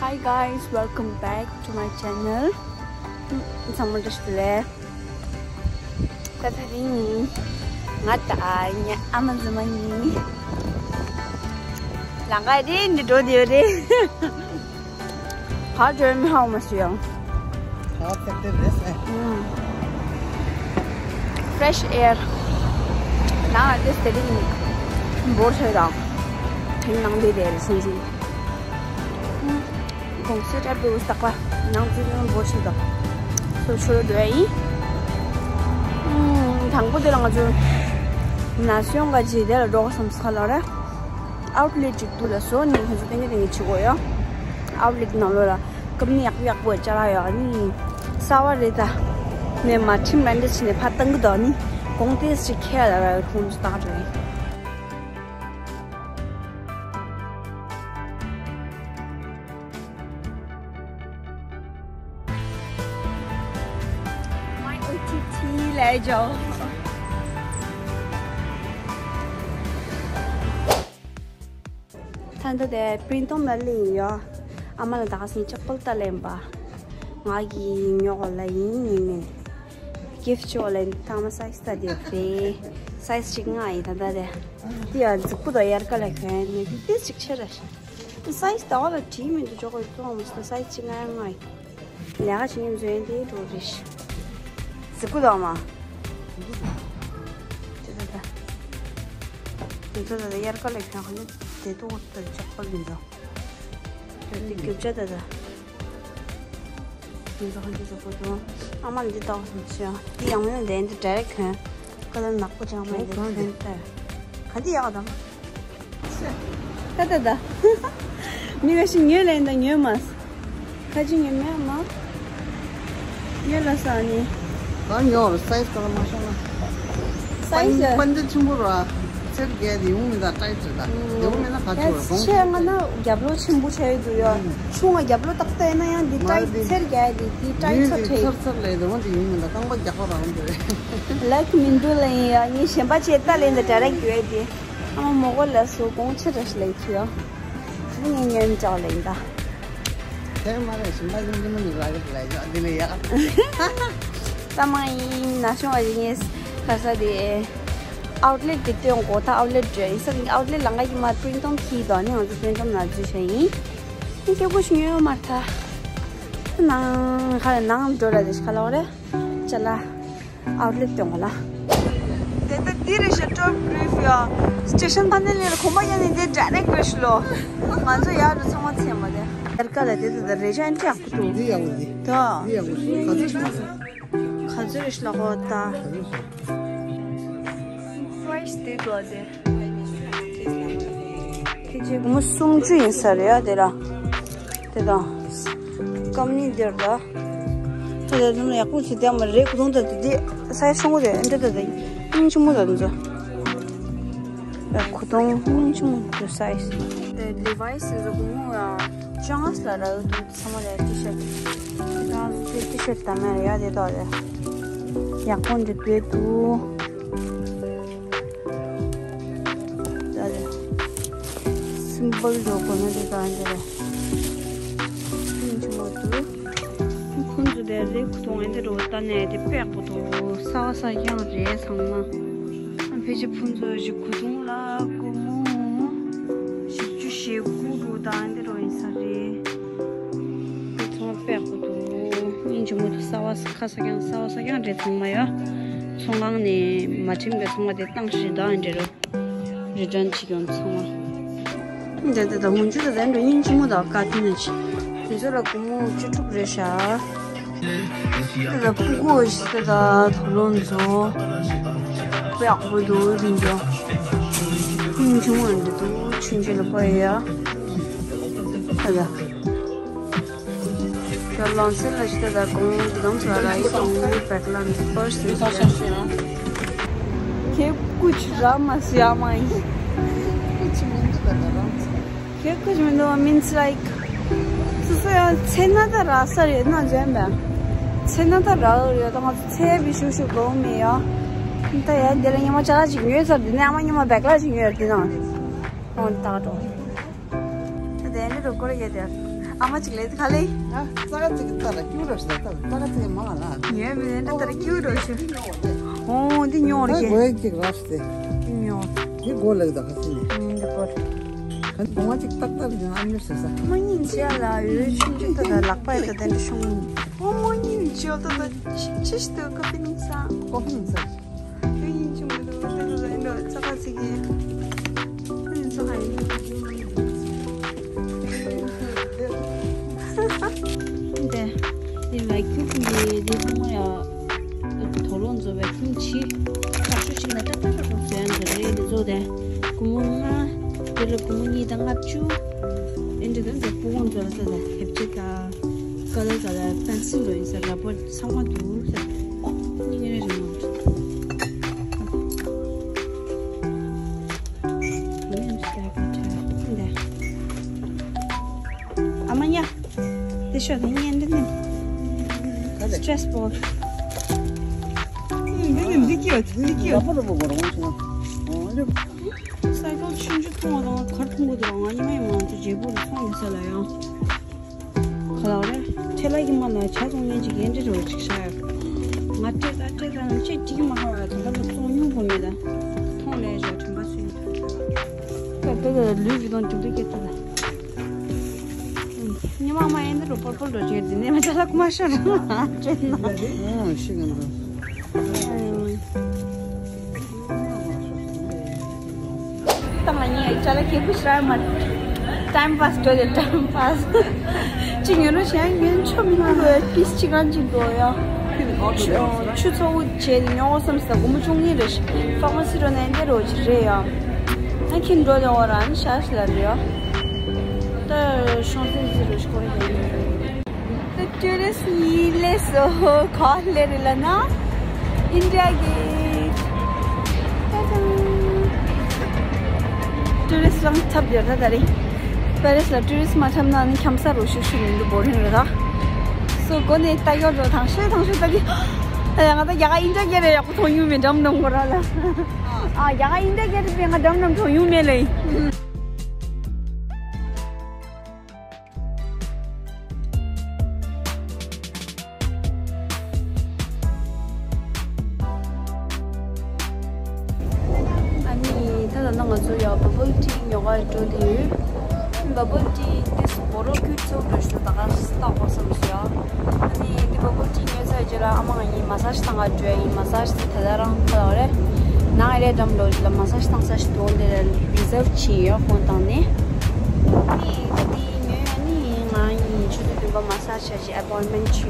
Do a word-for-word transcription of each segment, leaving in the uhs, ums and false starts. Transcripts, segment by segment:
Hi guys, welcome back to my channel. ཚང་མ་བཀྲ་ཤིས་བདེ་ལེགས། ད་དེ་རིང་ང་དང་ངའི་ཨ་མ་རྫུན་མ་གཉིས་ལམ་ཁ་རེད་འདི་འགྲོ་བསྡད་ཡོད་རེད། ག་འགྲོ་མི་ཧ་གོ་མ་སོང་ཡང་། ཁ་ཐེག་ཐེག་རེད་ཟེར། ཨུམ། Fresh air. ནང་ལ་དེ་དེ་རིང་འབོར་ཆེ་དང་། དེ་ནང་དེ་དེ་རེད་སོང་ཅིང་། ཨུམ། གོང་ས་ཏྲ་པུ་སྟག་པ་ནང་འཛུལ་ནང་འབོར་ཆེ་དང་། སོ་ཆུ་རུ་འགྲོ་ཡ་ཡིན། ཨུམ། དང་པོ་དེ་ལ་ང་ཚོ་ན་སོང་ག་ཅིག་དེ་ལ་འགྲོ་ག་བསམ་ས་ལ་རེད། ཨའུཊ་ལེཊ་ཅིག་འདུག་ལ་སོ་ནི་ཁོང་ཚོ་ཏན་ཏན་ཏན་ཅིག་གོ་ཡོད། ཨའུཊ་ལེཊ་ནང་ལོགས་ལ་ཀམ་ནི་ཡག་པོ་ཡག་པོ་ཅ་ལག་ཡོད་ནི། གསར་པ་རེད་ད། ནས་མ་ཁྲིམས་ར་འདྲ་ཕྱིན་ནས་ཕར་བཏང་གི་འདུག་ནི། གོང་ཏེས་ཅིག་ཁྱེར་ལ་ར་ཁོང་ཚོ་བཏང་འགྲོ་ཡིན། My O T T ལས་ཇོ། ད་ལྟ་དེ་པི་རིན་ཊོམ་ལ་སླེབས་ཡོད། ཨ་མ་ལ་ད་ག་སེ་ཅག་པོ་ལྟ་ལེན་པ། ང་གི་ཉོ་གོ་ལ་ཡིན་ཡིན་མིན། གིཕ་ཊི་ཅོ་ལེན་ཐ་མ་སའི་ཛི་ལྟ་དེ་རེད། སའི་ཛི་གཅིག་ལྔ་ཡིན་ད་ལྟ་དེ། དེ་ཡང་རྫིག་པོ་དང་དབྱར་ཁ་ལ་གྱོན་ནས་དེ་གཅིག་ཆེ་ར་ཤ། སའི་ཛི་ཟླ་བ་ལ་བྲིས་མི་འདུག་ཇོ་ཁོས་གཏོང་མི་སོང་། སའི་ཛི་གཅིག་ལྔ་ཡང་ལྔ་ཡིན། ལས་ཀ་བྱེད་མཁན་ཚོ་ཡིན་དེ་འགྲོ་རེད་ཤ། གཟིགས་གོ་དང་མ། དེ་ད་ད། དེ་ཚོ་ད་ད་དབྱར་ཁ་ལ་གྱོན་ག་ནི་དེ་ཏོག་ད་ཇག་པ་མི་འདྲ། དེ་དེ་རྒྱབ་ཆ་ད་ད། དེ་ཚོ་ག་འདི་ཚོ་གོ་དང་། ཨ་མ་འདི་ཏོག་སོང་ཆ། དེ་ཡང་མིན་ན་དེ་འདི་ཌའི་རེག་གྱོན། ཁ་ལ་ནག་པོ་ཅང་མེད་འདི་གྱོན་ད། ག་འདི་ཡག་དང་། ད་ད་ད། མི་ཁ་ཤས་ཉོས་ལེན་དང་ཉོས་མ། ཁ་ཅིག་ཉོས་མེད་མ། ཉོས་ལ་ས་ནི། གང་ཉོ་ར་སའི་ཛི་ག་ལ་མ་ཤོང་ན། སའི་ཛི། པན་ཏི་ཆེན་པོ་ར། ཚེར་རྒྱས་དེ་ཡོང་མི་འདུག་ཊའིཊ་རེད་ད། དེ་ཡོང་མེད་ན་ག་ཅིག་ར་གོང་ཆེ་ང་ན་རྒྱབ་ལོགས་ཆེན་པོ་ཆགས་ཡོད་འདུག་ཡ། ཆུང་ང་རྒྱབ་ལོགས་ཏག་ཏག་ཡིན་ན་ཡང་འདི་ཊའིཊ་ཚེར་རྒྱས་དེ་འདི་ཊའིཊ་ཚ་ཁྲེ། ཚར་ཚར་ལས་དེ་འོང་དེ་ཡོང་མི་འདུག་རྐང་པ་རྒྱག་པ་རང་འདུག་རེད། ལག་མི་འདུག་ལ་ཡིན་ཡ། ངས་གཞན་པ་ཆེ་ལྟ་ལེན་དང་ཌའི་རེག་ཡོད་དེ། ཨ་མ་མོ་གོ་ལ་སོ་གོང་ཆེ་ར་ཞིག་ལེགས་ཐུ་ཡ། ངས་ཉན་ཅག་ལེན་ད། དེ་མ་རེད་ཞིང་པ་ཡིན་གྱི་མི་ལ་རེད་ལ་ཡ་འདི་ལ་ཡ། ད་མ་ཡིན་ན་ཤོང་བ་ཡིན་ངས་ཁ་ས་དེ། ཨའུཊ་ལེཊ་དེ་སྟོན་གོ་ད་ཨའུཊ་ལེཊ་རེད་ཡིན་ས་དེ་ཨའུཊ་ལེཊ་ལ་ང་གི་མ་པི་རིན་ཊོམ་ཁྱི་དོ་ནི་ང་ཚོ་པི་རིན་ཊོམ་ན་འཛུལ་བྱས་ཡིན། ངས་སྐྱོ་པོ་ཞིག་ཉོས་ཡོད་མ་རེད་ད། ནང་ཁ་ནང་འགྲོ་ར་དེ་ཤ་ལོག་རེད། ཅ་ལག་ཨའུཊ་ལེཊ་སྟོན་གོ་ལ། དེ་ལྟ་འདི་རེད་ཤག་ཊོབ་རིབ་ཡ། སི་ཊེ་ཤན་ཕ་ནེ་ལེར་གོམ་པ་ཡ་ནི་དེ་ཌའི་རེག་རེད་ཤག་ལོ། ང་ཚོ་ཡར་རུ་ཚང་མ་ཚེ་མ་དེ། ཡར་ཀ་ལ་དེ་ད་ད་རེ་ཅན་ཅག་ཏུ། འདི་ཡག་པོ་འདི། ད། འདི་ཡག་པོ་ཞིག་ག་ཚོད་ཞིག་ན། ག་ཚོད་རེད་ཤག་ལ་གོ་ད། པ་རའི་སི་དེ་དོ་དེ། ཁྱེད་ཀྱི་སྒོར་མོ་སུམ་ཅུ་ཡིན་ས་རེད་ཡ་དེ་ལ། དེ་དང་། ཀམ་ནི་འདིར་ལ། ད་དེ་དུང་ཡག་པོ་ཞིག་དེ་མ་རེད་གོ་དུང་ད་དེ་དེ་སའི་ཛི་ཆུང་གོ་དེ་འདྲ་ད་དེ་སྙིང་ཆུང་མོ་ད་དེ་ཚོ། ཡ་གོ་དུང་སྙིང་ཆུང་མོ་དེ་སའི་ཛི། དེ་ལི་ཝའི་སི་ཟེར་གོ་མོ་ཡ་ཅང་ཨ་སི་ལ་ར་དུང་ཚང་མ་རེད་ཊི་ཤར་ཊི། དེ་དང་དེ་ཊི་ཤར་ཊི་ད་མ་རེད་ཡ་དེ་ད་དེ་ཡག་པོ་འདི་དེ་དུ། སིམ་པལ་འགྲོ་དགོས་ན་དེ་ག་འདི་རེད། སིམ་ཆུང་བ་འདུག་ཁོང་ཚོ་དེ་རེད་ཁུ་ཐོང་ཨེ་འདི་རོ་ལྟ་ནས་དེ་དཔེ་ཡག་པོ་འདུག་གསར་པ་གསར་རྐྱང་རེད་ཚང་མ། ཨ་ཕལ་ཆེར་ཁོང་ཚོ་ཞིག་གུ་ཐུང་ལ་སྒོར་མོ་བཞི་བཅུ་ཞེ་དགུ་རུ་དང་ཨེ་འདི་རོ་ཡིན་ས་རེད། དེ་ཚང་མ་དཔེ་ཡག་པོ་འདུག་སྙིང་རྗེ་མོ་འདུག་གསར་པ་ཁ་གསར་རྐྱང་གསར་པ་གསར་རྐྱང་རེད་ཚང་མ་ཡ། ཚོང་ཁང་ནས་མ་ཁྲིམས་པའི་ཚང་མ་དེ་བཏང་ཞིག་དང་ཨེ་འདི་རོ། རི་ཊན་བྱེད་ཀྱང་ཚང་མ། འདི་འདི་ད་སྔོན་ཆད་ད་དེ་འདྲ་སྙིང་རྗེ་མོ་དང་བཀའ་དྲིན་ནི་ཆེ། དེ་ཚོ་ལ་སྒོར་མོ་བཅུ་དྲུག་རེད་ཤག་དེ་ད་ཕྲུ་གུ་ཞིག་དེ་ད་དུག་ལོག་ཚོ། དཔེ་ཡག་པོ་འདུག་དེ་འདྲ། སྙིང་རྗེ་མོ་འདི་འདུག་ཆུང་ཆུང་ལ་དཔེ་ཡ། དེ་ད། ཁྱོད་ལོན་སེ་ལ་ཞིག་ད་གོང་གི་དམ་ཚོ་ར་ཡི་གོང་གི་བེག་ལ་ནི་ཕར་སི་ཁྱེད་ཀུ་ཆུ་ར་མ་སི་ཡ་མ་ཡིན། ཁྱེད་ཀུ་ཆུ་མི་འདུག་ད་རང་ཚོ། ཁྱེད་ཀུ་ཆུ་མི་འདུག་མིན་སི་ལའིཀ་སོ་སོ་ཡང་ཚེ་ན་ད་ར་ས་རེད་ན་འཇོན་པས། ཚེ་ན་ད་ར་ཡོད་ད་ང་ཚོ་ཚེ་བི་ཤུ་ཤུ་གོ་མི་ཡ། ད་ཡ་འདི་ལ་ཉི་མ་ཅ་ལག་ཅིག་ཉོས་ཚར་འདི་ནས་ཨ་མ་ཉི་མ་བེག་ལ་ཅིག་ཉོས་འདི་ནང་ཁོང་ད་འགྲོ། དེ་འདྲ་རུ་སྐོར་རྒྱག་དེ། ཨ་མ་ཅིག་ལས་ག་ལེ། ཨ་ཙག་ཙིག་ཙག་ལ་ཀྱུ་རོ་ཤི་ད་ཙག་ཙིག་མ་ལ། ཡོད་མེད་འདྲ་ལྟར་ཀྱུ་རོ་ཤི། ཨོ་འདི་ཉོ་རེ་ད་ཤེ། གོས་ཅིག་ར་ཤི་ཏེ། ཉོ། འདི་གོ་ལེགས་ད་ཁ་སི་ནི། འདི་གོ། གང་གོང་ཅིག་ཏག་ཏག་ཡང་ཨ་མྱུར་ཟེར་ས། མ་ཉིན་ཅི་ལ་ཡོད་ཆུང་ཆུང་ད་ལག་པ་ཡོད་ད་དེ་འདྲ་ཤོང་། ཨོ་མ་ཉིན་ཅི་ད་ད་ཆི་ཆི་ཞིག་ད་ཀ་ཕི་ནང་ས། ཀ་ཕི་ནང་ས། ཨེ་ཡིན་ཅུང་མི་འདུག་ད་ད་ད་ཨེ་འདྲ་ཙག་ཙིག་གི། ཨེ་ཙག་ཨེ། འདི་འདི་ཝེ་ཁྱུམ་འདི་འདི་ཚང་མ་ཡ། དོ་ལོ་ཚོ་ཝེ་ཁྱུམ་ཆི། ཁ་ཤུ་ཅིག་ན་ཏག་ཏག་ཏག་ཏག་བཟོ་ཡ་འདི་རེད། འདི་ཚོ་དེ་སྒོར་མོ་ལྔ། དེ་ལ་སྒོར་མོ་གཉིས་དང་ལྔ་བཅུ། ཨེ་འདྲ་དང་འདི་སྤུ་གུ་ཚོ་ལ་ས་ད་ཧེབ་ཅེ་ད། ཀ་ལར་ཀ་ལར་པེན་སིལ་འགྲོ་ཡིན་ཟེར། ར་བར་ཚང་མ་འདུག་ཟེར། སྙིང་རེ་རེ་མ་འདུག་ཨ་མ་ཉ། དེ་ཤོ་དེ་ཉན་དེ་ནི། སི་ཊེ་རེ་སི་པོ། འདི་ནི་འདི་ཀྱོ་འདི་ཀྱོ། སའི་ཀལ་ཆུང་ཆུང་མཐོང་བ་དང་གར་མཐོང་གི་འདུག་ང་ཉི་མ་ཡི་མང་དུ་བརྗེ་པོ་རུ་མཐོང་ཡོད་ས་ལ་ཡང་། ག་ལ་རེད། ཁྲེ་ལ་གི་མ་ན་ཇ་བཙོང་མཁན་ཅིག་ཡན་ཏེ་རོ་ཅིག་ཤ་ཡ། ང་སྤྲད་ད་སྤྲད་ད་ནི་ཅེ་ཅིག་མ་ཧ་བ་དེ་ལ་བཙོང་མྱོང་པོ་མེད་ད། མཐོང་ལས་ཞོ་དྲན་པ་སུ་ཡིན། ད་ད་ད་ལུས་ཀྱི་དང་འཇུག་ཏུ་སྐྱེ་ཐུབ་ད། ཉི་མ་མ་ཡན་ཏེ་རོ་པོར་པོར་རོ་ཅེ་དེ་ནས་མ་ཅ་ལག་མ་ཤོར་ན་སྤྲད་ན། ཨོ་ཤི་གི་འདུག་ཏང་ལ་ཉེ་ཅ་ལག་ཁེ་ཁུ་ཤ་མ། ཊའིམ་པཱ་སི་འགྲོ་དེ་ཊའིམ་པཱ་སི། ཅི་ཉོ་རོ་ཞེ་ཉོན་ཆོ་མི་ནུ་རོ་པིས་ཅི་གང་ཅི་འགྲོ་ཡ། ཆུ་ཆུ་ཚོ་བོ་བྱས་ཏེ་ཉོ་བསམ་ས་སྒོར་མོ་བཅུ་གཉིས་རེ་ཤི། ཕ་མ་སི་རོ་ནན་དེ་རོ་ཅི་རེ་ཡ། ཨ་ཁྱིམ་འགྲོ་དེ་འོ་ར་ནི་ཤ་ཤི་ལ་རེ་ཡ། ད་ཤོང་སེ་ཟི་རོ་ཤི་ཁོ་རེ་ཡ། ད་ཊུ་རི་སི་ཡིན་ལས་སོ་ག་ལེ་རེད་ལ་ན། ཨིན་ཌི་ཡ་གི། ཏ་ཏང་། ཊུ་རི་སི་རང་འཁྲབ་ཡོད་ད་ད་རེད། པེ་རི་སི་ལ་ཊུ་རི་སི་མ་འཁྲབ་ན་ནི་འཁྱམ་ས་རུ་ཤུག་ཤུག་མི་འདུག་བོ་རིང་རེད་ད། སོ་སྒོ་ནས་ལྟ་ཡོད་འགྲོ་དང་ཤོད་དང་ཤོད་ལྟ་གི། ཨ་ཡ་ང་ད་རྒྱ་གར་ཨིན་ཌི་ཡ་གི་རེད་ཡག་པོ་མཐོང་མྱོང་མེད་འགྲམ་འགྲམ་གོ་ར་ལ། ཨ་རྒྱ་གར་ཨིན་ཌི་ཡ་གི་རེད་པས་ང་འགྲམ་འགྲམ་མཐོང་མྱོང་མེད་ལ་ཡིན། ཨ་ནི་ད་ལྟ་ང་ཚོ་ཡང་བ་བལ་ཊི་ཉོ་གར་འགྲོ་དེ་ཡོད། བ་བལ་ཊི་དེ་སུ་བོ་རོ་ཁུལ་ཚོ་འགྲོ་ཞུ་ད་ག་སུ་ལྟ་གོ་བསམ་སོ་ཡ། ཨ་ནི་དེ་བ་བལ་ཊི་ཉོས་ཚར་རྗེས་ལ་ཨ་མ་ང་གཉིས་མ་སཱ་ཇི་བཏང་ག་འགྲོ་ཡ་ཡིན། མ་སཱ་ཇི་དེ་ད་ལྟ་རང་ད་ལྟ་རེད། ནང་ཨེ་རེད་འགྲམ་འགྲོ་རྗེས་ལ་མ་སཱ་ཇི་བཏང་ས་ཞིག་འདུག་འདི་ལ་རི་ཛརབ་བྱས་ཡོད་ཁོང་བཏང་ནས། ཨ་ནི་ད་དེ་ཉོས་ཨ་ནི་ང་གཉིས་ཆུ་ཚོད་བདུན་པ་མ་སཱ་ཇི་བྱ་ཞིག་ཨེ་པོའིན་མེན་ཊི་བྱས་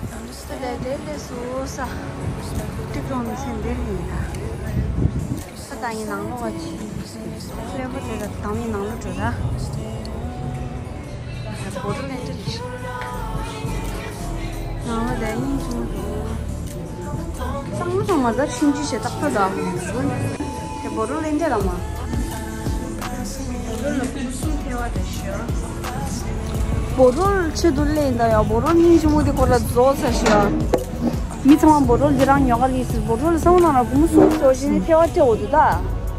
ཡོད། དེ་ལས་དེ་ལས་སོ་ས། ཏིག་ཏོག་ནི་སེམས་དེ་ཡིན་ད། ས་ད་ཡིན་ནང་ལོགས་ཀ་ཅི། ཀླད་པ་དེ་ལ་དང་མི་ནང་ལོགས་འགྲོ་ད། བོ་ཊལ་ལེན་ཏེ་རེད། ནང་ལོགས་དེ་སྙིང་རྗེ་མོ་འདུག་གཙང་མ་ཚང་མ་ད་ཆུང་ཆུང་བྱས་ཏག་ཏག་ད། དེ་བོ་ཊལ་ལེན་ཏེ་ར་མ། བོ་རོལ་ཆེད་དུ་ལེན་ད་ཡ། བོ་རོལ་སྙིང་རྗེ་མོ་དེ་ཁོ་ལ་རྫོགས་ས་ཞིག་ཡ། མི་ཚང་མ་བོ་རོལ་འདི་རང་ཉོ་ག་ལི་སི་བོ་རོལ་སང་ན་ར་གུམ་སུ་སོ་ཞིག་ནི་ཐེ་བ་ཐེ་འོ་དུ་ད།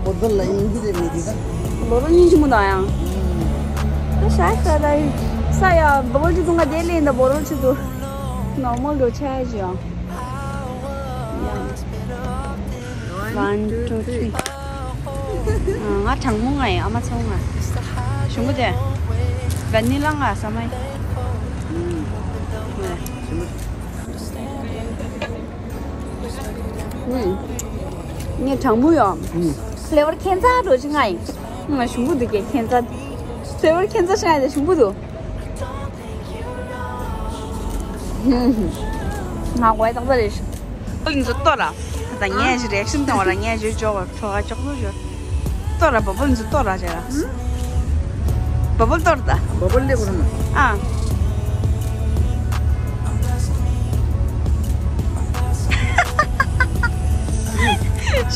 བོ་རོལ་ལ་སྙིང་རྗེ་མེད་དེ་ད། བོ་རོལ་སྙིང་རྗེ་མོ་ད་ཡང་། ད་ཤ་ཤ་ད་ཡི་ས་ཡ་བོ་རོལ་ཆེད་དུ་ང་དེ་ལེན་ད་བོ་རོལ་ཆེད་དུ་ནོར་མལ་རོ་ཆ་ཞིག་ཡ། One, two, three. ང་གྲང་མོ་ང་ཡིན། ཨ་མ་ཚ་བོ་ང་། ཞུམ་པོ་དེ། ཝེ་ནི་ལ་ང་ས་མ་ཡིན། ངས་གྲང་མོ་ཡོད། ཕི་ལེ་ཝར་ཁྱད་མཚར་འགྲོ་ཅི་ང་ཡིན། ང་ཞུམ་པོ་འདུག་གས་ཁྱད་མཚར། ཕི་ལེ་ཝར་ཁྱད་མཚར་ཞིག་ང་ཡིན་ཞུམ་པོ་འདུག་ང་གོ་ཡ་ཏག་ཏག་རེད། བ་བལ་ལི་ཚོ་ལྟོ་ར། ད་ངས་ཞིག་རེག་ཤིན་བཏང་བ་ར་ངས་ཞིག་འཇོག་པ་ཁྲོ་ག་ཅོག་ལོ་ཞོ། ལྟོ་ར་བ་བལ་ལི་ཚོ་ལྟོ་ར་བྱས་ར། བ་བལ་ལྟོ་ར་ད། བ་བལ་ལེ་བོ་ར་མ། ཨ།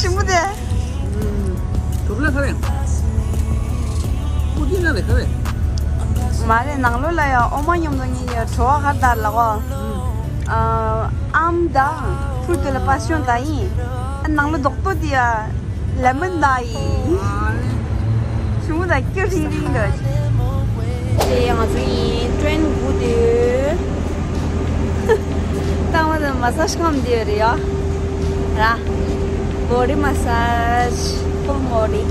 ཞིམ་པོ་དེ། དུག་ལ་ཁ་རེ། ཀུ་ཅི་ན་རེ་ཁ་རེ། མ་རེད། ནང་ལོགས་ལ་ཡ་ཨོ་མ་མཉམ་དུ་གཉིས་ཡ་བྲོ་བ་ཁར་དར་ལ་གོ། ཨམ་དང་ཕུར་དེ་ལ་པ་སི་ཤོན་དང་ཡིན། ནང་ལོགས་རྡོག་ཏོ་དེ་ཡ་ལེ་མོན་དང་ཡིན། ཞུ་མོ་དང་སྐྱུར་རིང་རིང་འདྲ། མ་སཱ་ཇི་ཁང་འདི་ཡོད་རེད་ཡ། ར། body massage, full body.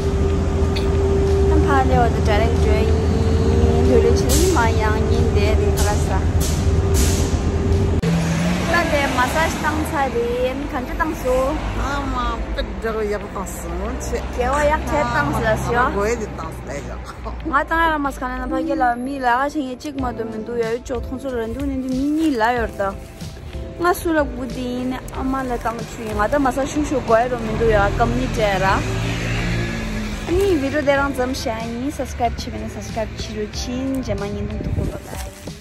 ཨ་ཕ་ལེ་བ་དུ་direct join ཡིན། ལུས་ལུས་ཆུ་མ་ཡང་ཉིན་དེ་རེད་ཁ་ལ་ས། ད་དེ་མ་སཱ་ཇི་བཏང་ཚར་རེད། ག་འདྲ་བཏང་སོང་། ཨ་མ་དཔེ་འདྲ་བའི་ཡག་པོ་བཏང་སོང་ཆེ། དགེ་བ་ཡག་ཐེར་བཏང་ཟེར་ལ་སོ་ཡ། དགོས་འདི་བཏང་ཟེར་ལ་ཡག་ང་དང་ཡ་ལ་མ་སི་ཁ་ན་ན་ཕ་གི་ལ་མི་ལ་ག་ཆེ་ངེ་གཅིག་མ་གཏོགས་མི་འདུག་ཡ། ཡུལ་ཕྱོགས་མཐོང་ཚོར་ར་འདུག་ནི་འདི་མི་གཉིས་ལ་ཡོད་ད། ང་སུ་ལ་བུ་དེ་ཡིན་ཨ་མ་ལ་བཏང་ཆུ་ཡིན། ང་ད་མ་ས་ཤུ་ཤུ་གོ་ཡ་རོ་མི་འདུག་ཡ་ཀམ་ནི་ཏྲེ་ར། ཨ་ནི་བི་ཌིའོ་དེ་རང་ཙམ་བཤད་ཡིན། སབ་སི་ཀ་རབ་བྱེད་མེད་ན་སབ་སི་ཀ་རབ་བྱེད་རུ་ཕྱིན་རྗེས་མ་ཉིན་དུ་ཐུག་གོ། བའི་བའི།